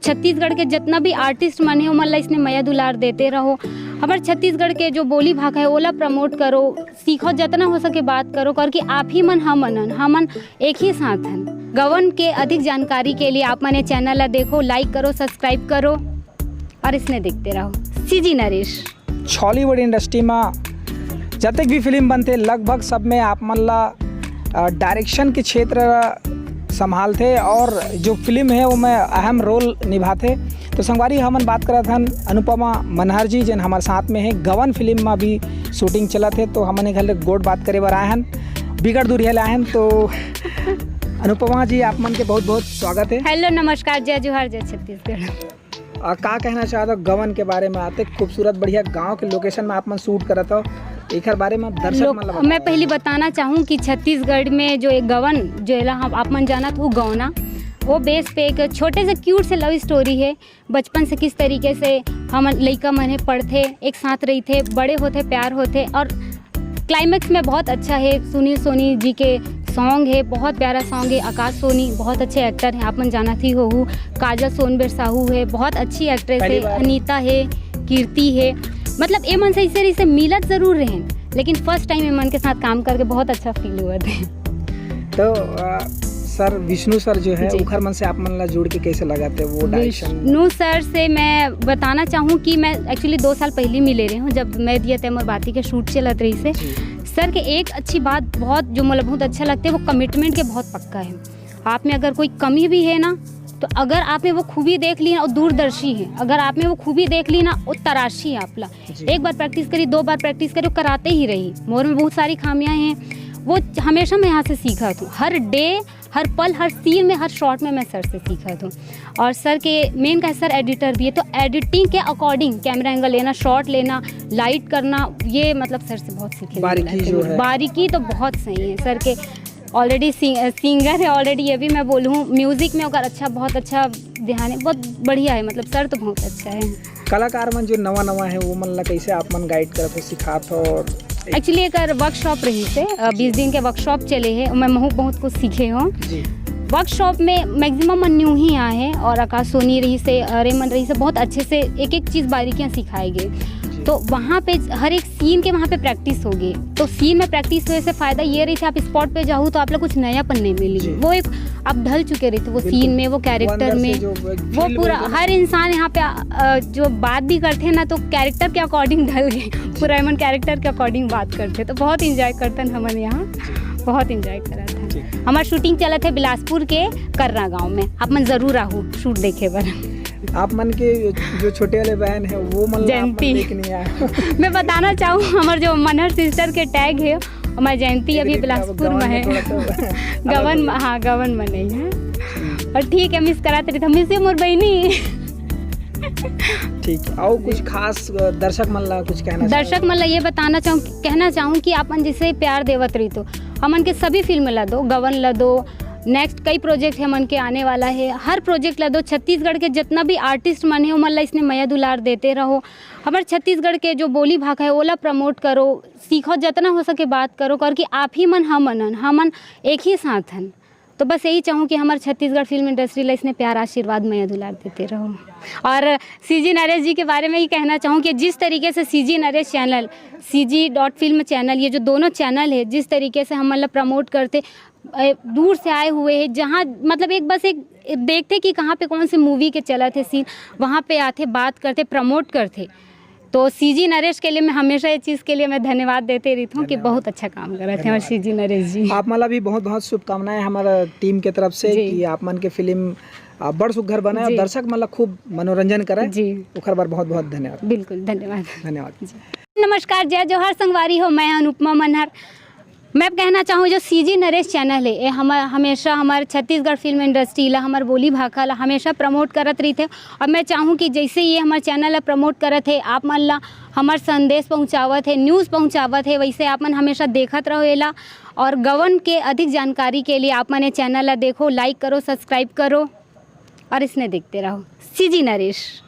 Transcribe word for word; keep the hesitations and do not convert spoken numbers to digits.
छत्तीसगढ़ के जितना भी आर्टिस्ट मन हे, ओमन ला इसने मया दुलार देते रहो। हमर छत्तीसगढ़ के जो बोली भाखा हे, ओला प्रमोट करो, सीखो, जितना हो सके बात करो, करके आप ही मन हमन हन, हमन एक ही साथ हन। गवन के अधिक जानकारी के लिए आप मन ये चैनल ला देखो, लाइक करो, सब्सक्राइब करो और इसने देखते रहो। सीजी नरेश। छॉलीवुड इंडस्ट्री में जतेक भी फिल्म बनथे, लगभग सब में आप मन ला, अ, डायरेक्शन के क्षेत्र संभालथे और जो फिल्म हे, ओमे अहम रोल निभाथे। तो संगवारी, हमन बात करत हन अनुपमा मनहर जी, जेन हमर साथ में हे। गवन फिल्म में भी शूटिंग चलत हे, तो हमन एक घल गोठ बात करे बर आए हन, बिकट दूरिहा ले आए हन। तो अनुपमा जी, आप मन के बहुत बहुत स्वागत हे। हेलो, नमस्कार, जय जोहार, जय छत्तीसगढ़। आ, का कहना चाहत हो गवन के बारे में? अतेक खूबसूरत बढ़िया गांव के लोकेशन में आप मन शूट करत हो, एकर बारे में दर्शक लोग, मन ला बताओ। मैं पहली बताना चाहूँ कि छत्तीसगढ़ में जो एक गवन, जो एला हम, आप मन जानत हो गवना, वो बेस पे एक छोटे से क्यूट से लव स्टोरी हे। बचपन से किस तरीके से हमन लइका मन हे, पढ़थे, एक साथ रहिथे, बड़े होथे, प्यार होथे और क्लाइमैक्स में बहुत अच्छा है। सुनील सोनी जी के सॉन्ग है, बहुत प्यारा सॉन्ग है। आकाश सोनी बहुत अच्छे एक्टर हैं, आप मन जानत ही होहू। काजल सोनबेर साहू है, बहुत अच्छी एक्ट्रेस पहली है। बार। अनीता है, कीर्ति है, मतलब ए मन से इसे इसे मिलत जरूर रहें, लेकिन फर्स्ट टाइम ए मन के साथ काम करके बहुत अच्छा फील हुआ थे। तो, अ, सर, विष्णु सर जो है, जी। उखर मन से आप मन ला जुड़ के कैसे लगा थे वो डायरेक्शन? विष्णु सर से मैं बताना चाहूँ कि मैं एक्चुअली दो साल पहले मिले रहे हूँ, जब मैं दिया तैमूर बाती के शूट चलत रहिसे। जी। सर के एक अच्छी बात, बहुत जो मोला बहुत अच्छा लगता है, वो कमिटमेंट के बहुत पक्का है। आप में अगर कोई कमी भी है ना, तो अगर आप में वो खूबी देख ली ना, वो दूरदर्शी है, अगर आप में वो खूबी देख ली ना, वो तराशी है आप ला। जी। एक बार प्रैक्टिस करी, दो बार प्रैक्टिस करी, वो कराते ही रही। मोर में बहुत सारी खामियां हैं, वो हमेशा मैं यहाँ से सीखत हूँ। हर डे, हर पल, हर सीन में, हर शॉट में मैं सर से सीखत हूँ। और सर के मेन का सर एडिटर भी है, तो एडिटिंग के अकॉर्डिंग कैमरा एंगल लेना, शॉट लेना, लाइट करना, ये मतलब सर से बहुत सीखे बारीकी जो है। बारीकी तो बहुत सही है सर के। ऑलरेडी सिंगर है, ऑलरेडी ये भी मैं बोलूँ, म्यूजिक में ओकर अच्छा, बहुत अच्छा ध्यान है, बहुत बढ़िया है, मतलब सर तो बहुत अच्छा है। कलाकार मन जो नवा नवा है, वो मन ला कैसे आप मन गाइड करत हो, सिखात हो? और एक्चुअली एकर वर्कशॉप रहिसे, अ, बीस दिन के वर्कशॉप चले हे, मैं महू बहुत कुछ सीखे हूँ। जी। वर्कशॉप में मैक्सिमम मन न्यू ही आए हैं और आकाश सोनी रहिसे, अ, रेमन रहिसे, बहुत अच्छे से एक एक चीज़ बारीकियाँ सिखाए गए। जी। तो वहाँ पे हर एक सीन के वहाँ पे प्रैक्टिस होगी। तो सीन में प्रैक्टिस होए से फ़ायदा ये रही थे, आप स्पॉट पे जाओ तो आप लोग कुछ नयापन नहीं मिली। जी। वो एक आप ढल चुके रही थे वो बिल्कुल। सीन में, वो वो कैरेक्टर अंदर से में, जो एक वो फील पूरा बोलते हैं ना। हर इंसान यहाँ पे, अ, जो बात भी करते हैं ना, तो कैरेक्टर के अकॉर्डिंग ढल गए। पूरा एमन कैरेक्टर के अकॉर्डिंग बात करते, तो बहुत एंजॉय करते हैं हमन यहाँ, बहुत एंजॉय करत हैं। ठीक। हमार शूटिंग चलत है बिलासपुर के कर्रा गांव में, आप मन जरूर आहू शूट देखे बर। आप मन के जो छोटे वाले बहन है, वो मन ला आप मन जयंती। लेके नहीं आए। मैं बताना चाहूँ, हमार जो मनहर सिस्टर के टैग है, हमार जयंती अभी बिलासपुर में है। थोड़ा सा गवन में, हाँ, गवन में नहीं है। और ठीक है, मिस कराते रहिथे, मिस यू मोर बहिनी। ठीक है, और कुछ खास, अ, दर्शक मन ला कुछ कहना दर्शक चाहोगे? मन ला ये बताना चाहूँ, कहना चाहूँ कि आप मन जैसे प्यार देवत रही तो हमन के सभी फिल्म ला दो, गवन ला दो, नेक्स्ट कई प्रोजेक्ट हमन के आने वाला है, हर प्रोजेक्ट ला दो। छत्तीसगढ़ के जितना भी आर्टिस्ट मन है, ओमन ला इसने मया दुलार देते रहो। हमारे छत्तीसगढ़ के जो बोली भाखा है, ओला प्रमोट करो, सीखो, जितना हो सके बात करो, करके आप ही मन हमन हन, हमन एक ही साथ हन। तो बस यही चाहूँ कि हमारे छत्तीसगढ़ फिल्म इंडस्ट्री ला इसने प्यार, आशीर्वाद, मया दुलार देते रहो। और सीजी नरेश जी के बारे में ही कहना चाहूँ कि जिस तरीके से CG Naresh channel, CG dot film channel, ये जो दोनों चैनल है, जिस तरीके से हमन ला प्रमोट करते, ए, दूर से आए हुए हैं, जहाँ मतलब एक बस एक देखते कि कहाँ पे कौन सी मूवी के चलत है सीन, वहाँ पे आते, बात करते, प्रमोट करते। तो सीजी नरेश के लिए मैं हमेशा ये चीज़ के लिए मैं धन्यवाद देते रहती हूँ कि धन्यवाद। बहुत अच्छा काम कर रहे थे हमारे धन्यवाद। सीजी नरेश जी। आप मन ला भी बहुत बहुत शुभकामनाएं हमारा टीम के तरफ से जी। कि आप मन के फिल्म, आ, बड़ सुघर बने और जी। दर्शक मन ला खूब मनोरंजन करे। जी। ओकर बर बहुत बहुत धन्यवाद। बिल्कुल, धन्यवाद। धन्यवाद। जी। नमस्कार, जय जोहार संगवारी हो, मैं अनुपमा मनहर। मैं कहना चाहूँ, जो सीजी नरेश चैनल है, ये हम, हमेशा हमारे छत्तीसगढ़ फिल्म इंडस्ट्री ला, हमारे बोली भाखा ला हमेशा प्रमोट करत रही थे। और मैं चाहूँ कि जैसे ये हमारे चैनल ला प्रमोट करत है, आप मन ला हमार संदेश पहुँचावत है, न्यूज़ पहुँचावत है, वैसे आप मन हमेशा देखत रहो एला। और गवन के अधिक जानकारी के लिए आप मन ये चैनल ला देखो, लाइक करो, सब्सक्राइब करो और इसने देखते रहो। सीजी नरेश।